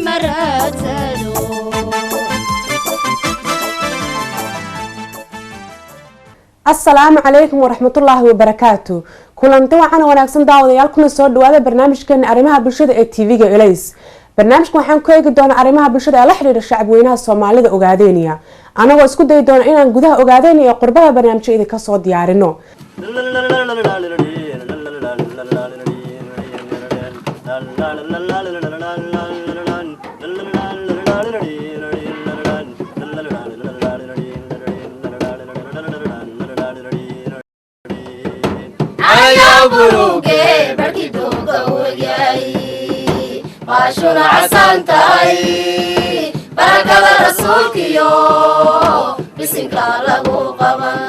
Ma raadsado. Asalaamu calaykum waraxmatullaahi wabarakaatu. Kulanti wacan wanaagsan daawadayaal, kuna soo dhawaada barnaamijkeena arrimaha bulshada ee TV-ga Elays. Barnaamijkan waxaan ku eegi doonaa arrimaha bulshada ee la xiriira shacabweynaha Soomaalida Ogaadeynaya, anagoo isku dayi doona inaan gudaha Ogaadeynaya ee qurbaha barnaamijyo idinka soo diyaarino. Calanyaw buluuge barkii dooga wegyahay, baashuna casan tahay, barakada rasuulkiyo bisinka lagu qaban.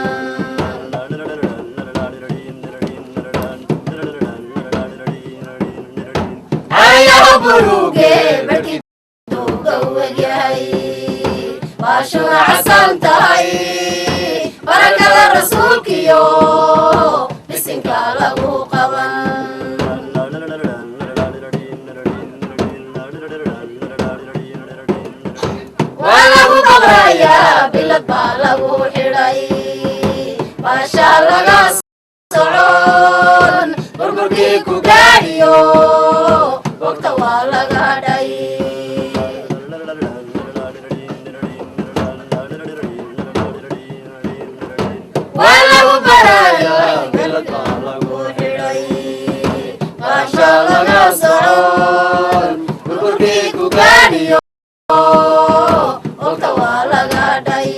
Calanyaw buluuge barkii dooga wegyahay, baashuna casan tahay, barakada rasuulkiyo bisinka lagu qaban. Waa lagu qabrayaa, bilad baa lagu xidhay, baashaa laga socon, burburkii ku gaadhiyo bogta waa laga dhay. Waa lagu barayo, bilad baa lagu xidhay, baashaa laga socon, burburkii ku gaadhiyo bogta waa laga dhay.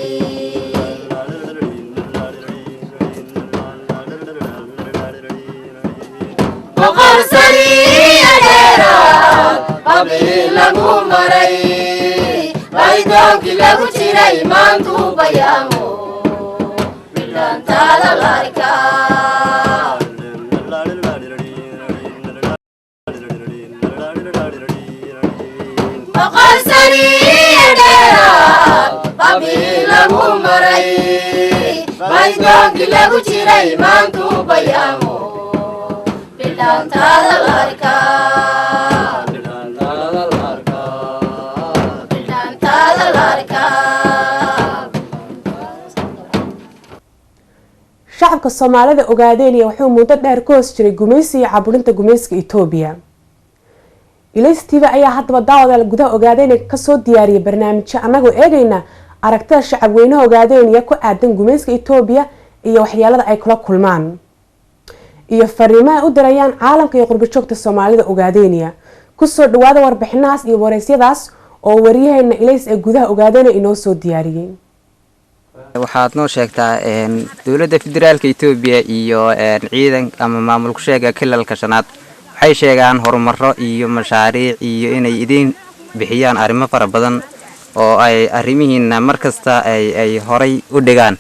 Boqol saniya dheeraad qabii lagu maray, baydoonkii lagu jiray maantuu bayaamo bidhaantaada la arkaa. Boqol saniya dheeraad qabii lagu maray, baydoonkii lagu jiray maantuu bayaamo bidhaantaada la arkaa, bidhaantaada la arkaa. Shacabka Soomaalida Ogaadeynaya wuxuu muddo dheer ku hoos jiray gumaysi iyo caburinta gumaysiga Etoobiya. Ilays TV ayaa haddaba daawadaal gudaha Ogaadeynaya kasoo diyaariyay barnaamijyo annagoo eegayna aragtida shacabweynaha Ogaadeynaya ku aadan gumaysiga Etoobiya iyo waxyeelada ay kula kulmaan iyo fariimaha u dirayaan caalamka iyo qurbajoogta Soomaalida Ogaadeynaya. Kusoo dhawaada warbixinahaas iyo wareysyadaas oo waryaheena Ilays ee gudaha Ogaadeynaya inoo soo diyaariyey. Waxaad noo sheegtaa dowladda federaalka Etoobiya iyo ciidan ama maamul ku-sheega kilalka shanaad waxay sheegaan horumaro iyo mashaariic iyo inay idiin bixiyaan arrimo fara badan oo ay arrimihiina mar kasta ay horay u dhigaan,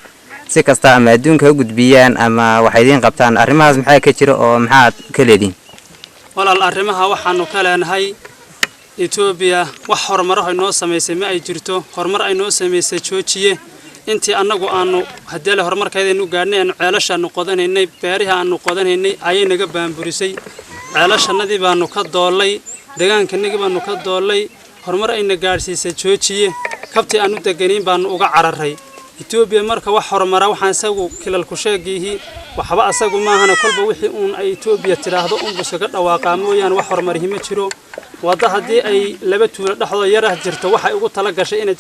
si kasta ama adduunka u gudbiyaan ama waxay idiin qabtaan. Arrimahaas maxaa ka jira oo maxaad ka leediin? Walaal, arrimaha waxaanu ka leenahay Etoobiya wax horumaraho noo samaysay ma ay jirto. Horumar ay noo samaysay joojiye, intii annagu aanu haddii le horumarkaydaynu gaadhnay, aanu ceelashaanu qodanaynay, beerihii aanu qodanaynay ayay naga baanburisay. Ceelashanadii baanu ka doollay, degaankanagii baanu ka doollay. Horumar ayna gaadhsiisay joojiye, kabtii aanu deganayn baanu uga cararay Etoobiya. Marka wax horumara waxaan isagu kilalku sheegiihii waxba asagu maahana, kolba wixii uun ay Etoobiya tidhaahdo unbu iskaga dhawaaqaa mooyaane, wax horumarihi ma jiro. Wadda haddii ay laba tuulo dhexdooda yarah jirto, waxay ugu tala gashay inay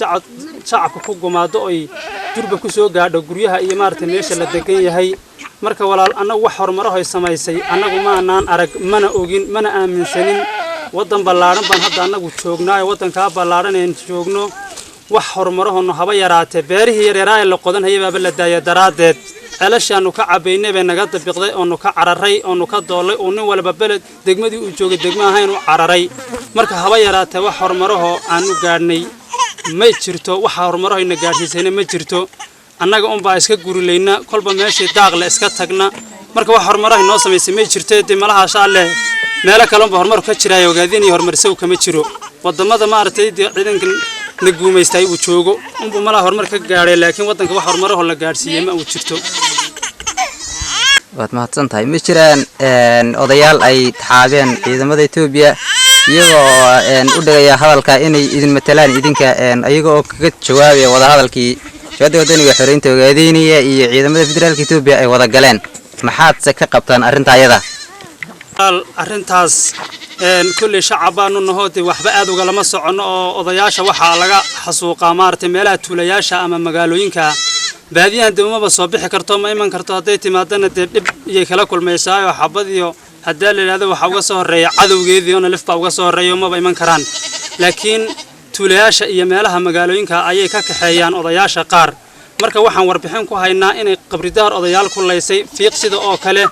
shacabka ku gumaado oy durba ku soo gaadho guryaha iyo maaragtay meesha la degan yahay. Marka walaal, annagu wax horumarahoy samaysay annagu maanaan arag, mana ogin, mana aaminsanin. Waddan ballaadhan baan hadda annagu joognaayo, waddankaa ballaadhan een joogno wax horumarahonu haba yaraatee, beerihii yaryaraa ee la qodanhaya baaba la daaya daraaddeed. Ceelashaannu ka cabbaynay bay naga dabiqday oonu ka cararay oonu ka doollay, uu nin walba beled degmadii uu joogay degmo ahayn u cararay. Marka haba yaraatee wax horumarahoo aanu gaadhnay ma jirto, waxa horumarahoyna gaadhsiisayna ma jirto. Annaga unbaa iska gurilayna, kolba meeshii daaqle iska tagna. Marka wax horumaraha noo samaysay ma jirto. Dee malaha leh meelo kale unba horumarku ka jiraayo, Ogaadin iyo horumar isagu kama jiro. Wadamada maaragtay dee ciidanka na guumaystay uu joogo unbuu malaha horumar ka gaadhay, laakiin waddanka wax horumaraho la gaadhsiiyey ma uu jirto. Waad mahadsan tahay. Ma jiraan odayaal ay taxaabeen ciidamada Etoobiya Iyagoo u dhigaya hadalka inay idin matalaan idinka, iyaga oo kaga jawaabaya wadahadalkii Jabhadda Wadaniga Xoreynta Ogaadeyniya iyo ciidamada federaalka Etoobiya ay wada galeen, maxaadse ka qabtaan arrinta ayada? Arrintaas kolley shacab baanu nahoo, dee waxba aad ugalama soconno oo odayaasha waxaa laga xasuuqaa maaragtay meelaha tuulayaasha ama magaalooyinka. Baadiyahan dee umaba soo bixi karto, ma iman karto. Hadday timaadana dee dhib iyay kala kulmaysaayoo xabad iyo haddii la yidhahdo waxaa uga soo horreeya cadowgeedii oona lif baa uga soo horreeya, umaba iman karaan. Laakiin tuulayaasha iyo meelaha magaalooyinka ayay ka kaxeeyaan odayaasha qaar. Marka waxaan warbixin ku haynaa inay Qabridaar odayaal ku laysay, Fiiq sida oo kale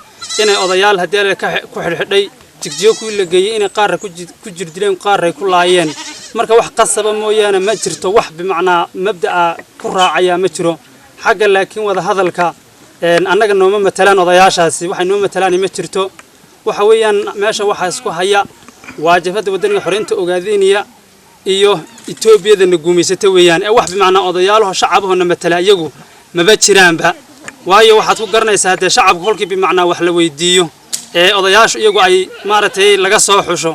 inay odayaal haddii la ku xidhxidhay, Jigjigo kuwii la geeyey inay qaarra ku jirdileen, qaarray ku laayeen. Marka wax qasaba mooyaane ma jirto wax bimacnaa mabda'a ku raacayaa ma jiro xagga. Laakiin wada hadalka annaga nooma matalaan odayaashaasi, waxay noo matalaan ma jirto. Waxa weeyaan meesha waxaa isku haya waa Jabhadda Wadaniga Xoreynta Ogaadeniya iyo Etoobiyadana guumaysata weeyaan, ee wax bimacnaa odayaalaho shacabahona matala iyagu maba jiraanba. Waayo, waxaad ku garanaysaa dee shacabka kolkii bimacnaa wax la weydiiyo ee odayaashu iyagu ay maaragtay laga soo xusho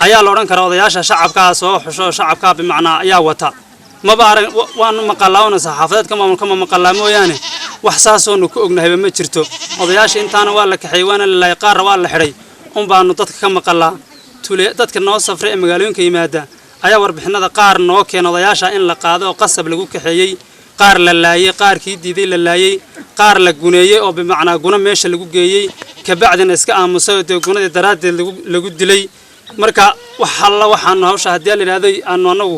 ayaa la odhan karaa odayaasha shacabkaa soo xusho, shacabkaa bimacnaa ayaa wata. Maba arag, waanu maqalaawna saxaafadeedka maamulka ma maqalaa mooyaane, wax saasoonu ku ognahayba ma jirto. Odayaasha intaana waa la kaxeeyey, waana la laayay, qaarna waa la xidhay un baanu dadka ka maqalaa. Tule dadka noo safray ee magaalooyinka yimaada ayaa warbixinada qaar noo keena odayaasha in la qaado oo qasab lagu kaxeeyey, qaar la laayey, qaarkii diiday la laayey, qaar la guneeyey oo bimacnaa guna meesha lagu geeyey, kabacdina iska aamusay oo dee gunadii daraaddeed lagu dilay. Marka wax alla waxaanu hawsha haddii la yidhahdo aanu annagu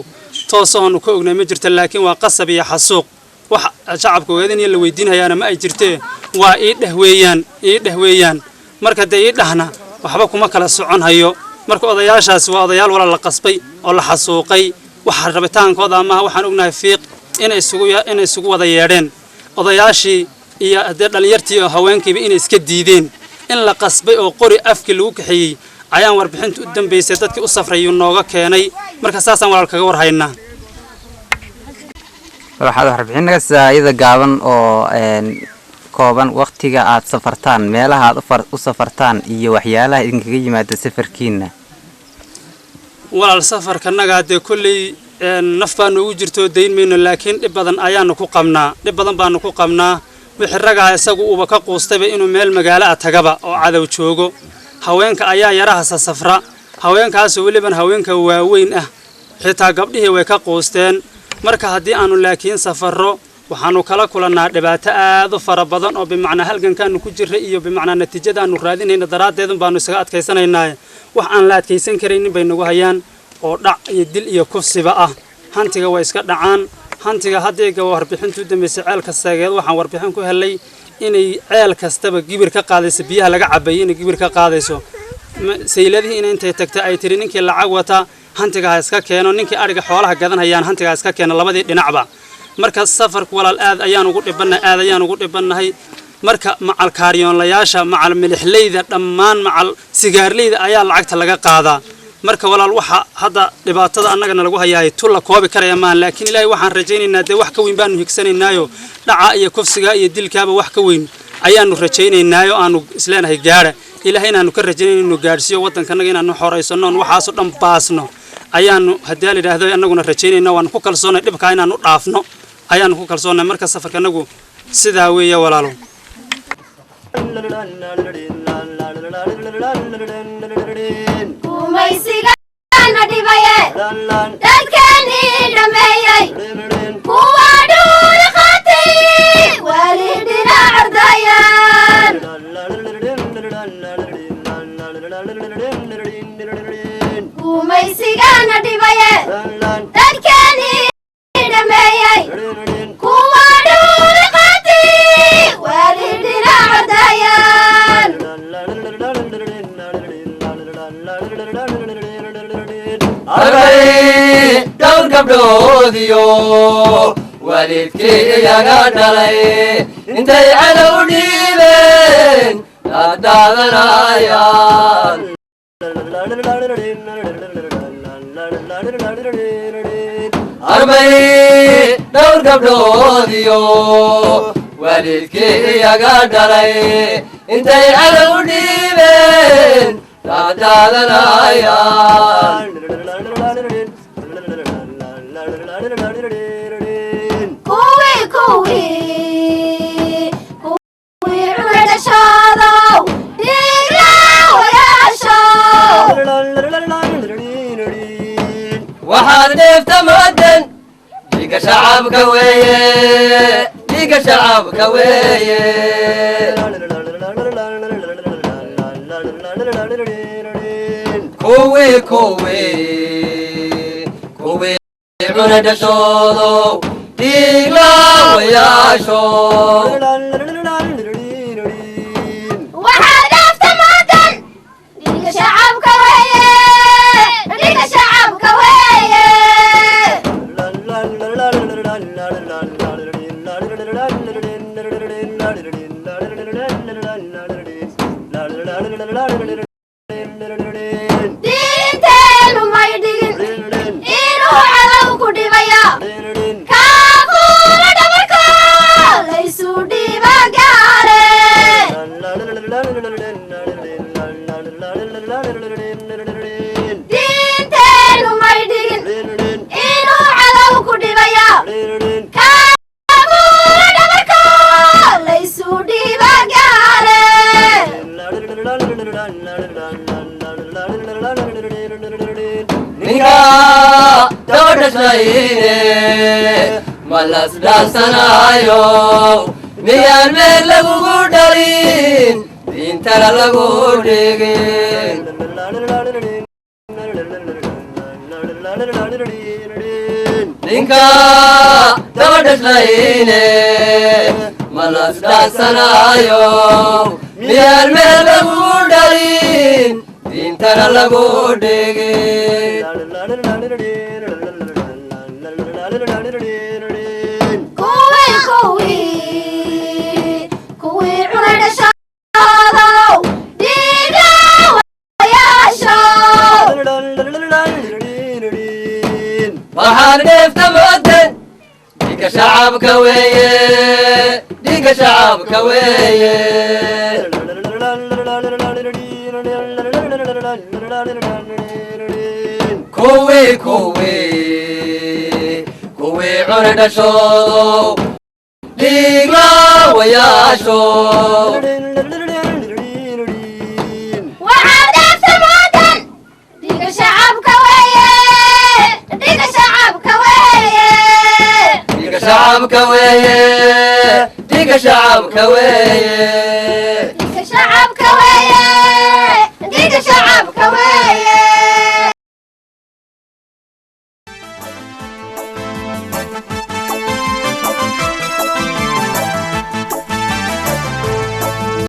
toosahoonu ka ognay ma jirto, laakiin waa qasab iyo xasuuq. Wax shacabka ogaadinaya la weydiinhayaana ma ay jirtee, waa ii dheh weeyaan, ii dheh weeyaan. Marka dee ii dhahna waxba kuma kala socon hayo. Marka odayaashaasi waa odayaal wala la qasbay oo la xasuuqay, waxa rabitaankooda amaha. Waxaan ognahay Fiiq inay isugu wada yeedheen odayaashii iyo haddee dhallinyartii oo haweenkiiba inay iska diideen, in la qasbay oo qori afkii lagu kaxeeyey ayaan warbixinta u dambaysay dadkii u safrayuu nooga keenay. Marka saasaan walaal kaga war haynaa. Waxaad warbixin naga siisaa iyada gaaban oo kooban waqtiga aad safartaan, meelaha aad u safartaan iyo waxyaalaha idinkaga yimaada safarkiina. Walaal, safarkanaga dee kolley naf baa noogu jirto, dayn mayno, laakiin dhib badan ayaanu ku qabnaa, dhib badan baanu ku qabnaa. Wixii ragaha isagu uuba ka quustayba inuu meel magaalo ah tagaba oo cadow joogo. Haweenka ayaa yarahasa safra, haweenkaasoo weliban haweenka waaweyn ah, xitaa gabdhihii way ka quusteen. Marka haddii aanu laakiin safarro, waxaanu kala kulannaa dhibaato aad u fara badan oo bimacnaa halgankaanu ku jirray iyo bimacnaa natiijadaanu raadinayna daraaddeedun baanu isaga adkaysanaynaa. Wax aan la adkaysan karaynin bay nagu hayaan oo dhac iyo dil iyo kufsiba ah. Hantiga way iska dhacaan. Hantiga haddayga warbixintu u dambaysay ceelka Seegeed, waxaan warbixin ku helay inay ceel kastaba gibir ka qaadayso, biyaha laga cabayay inay gibir ka qaadayso. Sayladihii inay intay tagtay ay tiri ninkii lacag wata hantiga ha iska keeno, ninkii adhiga xoolaha gadanhayaan hantiga ha iska keeno, labadii dhinacba. Marka safarku walaal aad ayaan ugu dhibannahay, aad ayaan ugu dhibannahay. Marka macal kaaryoonlayaasha, macal milixleyda, dhammaan macal sigaarleyda ayaa lacagta laga qaadaa. Marka walaal, waxa hadda dhibaatada annagana lagu hayaay tu la koobi karaya maahan, laakiin Ilaahay waxaan rajaynaynaa dee wax ka weyn baanu higsanaynaayo. Dhaca iyo kufsiga iyo dilkaaba wax ka weyn ayaanu rajaynaynaayo, aanu isleenahay gaadha. Ilaahay inaanu ka rajaynayno inuu gaadhsiiyo waddankanaga, inaanu xoraysano oon waxaasoo dhan baasno ayaanu haddii la yidhaahdo annaguna rajaynayna. Waanu ku kalsoonnay dhibkaa inaanu dhaafno ayaanu ku kalsoonnay. Marka safarkanagu sidaa weeye, walaalo. Gumaysigana dhibaye, dadkeenii dhameeyey, kuwa dhuuli qaatay wali dhinac ordayaan. Gumaysigana dhibaye, dadkeenii dhameeyey, kuwa dhuuli qaatay wali dhinac ordayaan. Arbay dhowr gabdhoodiyo waalidkii iyaga dhalay intay cadow dhiibeen daadaadanayaan. Arbay dhowr gabdhoodiyo waalidkii iyaga dhalay intay cadow dhiibeen. Daadanayaan. Kuwii kuwii kuwii cuna dhashoodow dhiiglaawayaashow. Waxaad dheefta moodan dhiigga shacabka weeye, dhiigga shacabka weeye. Kuwii kuwii kuwii cuna dhashoodow dhiiglaawayaashow. Waxaad dheefta moodan dhiigga shacabka weeye, dhiigga shacabka weeye. Diinteenu may dhigin inuu cadow ku dhibaya kaafuula dhabarka laysu dhiba gaare. Diinteenu may dhigin inuu cadow ku dhibaya kaafuula dhabarka laysu dhiba gaare. Ninka dabadhashlayne malas dhaansanaayo, miyaan meel lagugu dhalin, diintana lagu dhigin? Ninka dabadhashlayne malas dhaansanaayo, miyaan meel lagugu dhalin, diintana lagu dhigin? Kuwii kuwii kuwii cunay dhashoodow dhiiglaawayaashow. Waxaan dheefta moodan dhiigga shacabka weeye, dhiigga shacabka weeye. Kuwii kuwii kuwii cunay dhashoodow dhiiglaawayaashow. Waxaad dheefta moodan dhiigga shacabka weeye, dhiigga shacabka weeye. Dhiigga shacabka weeye, dhiigga shacabka weeye. Dhiigga shacabka weeye.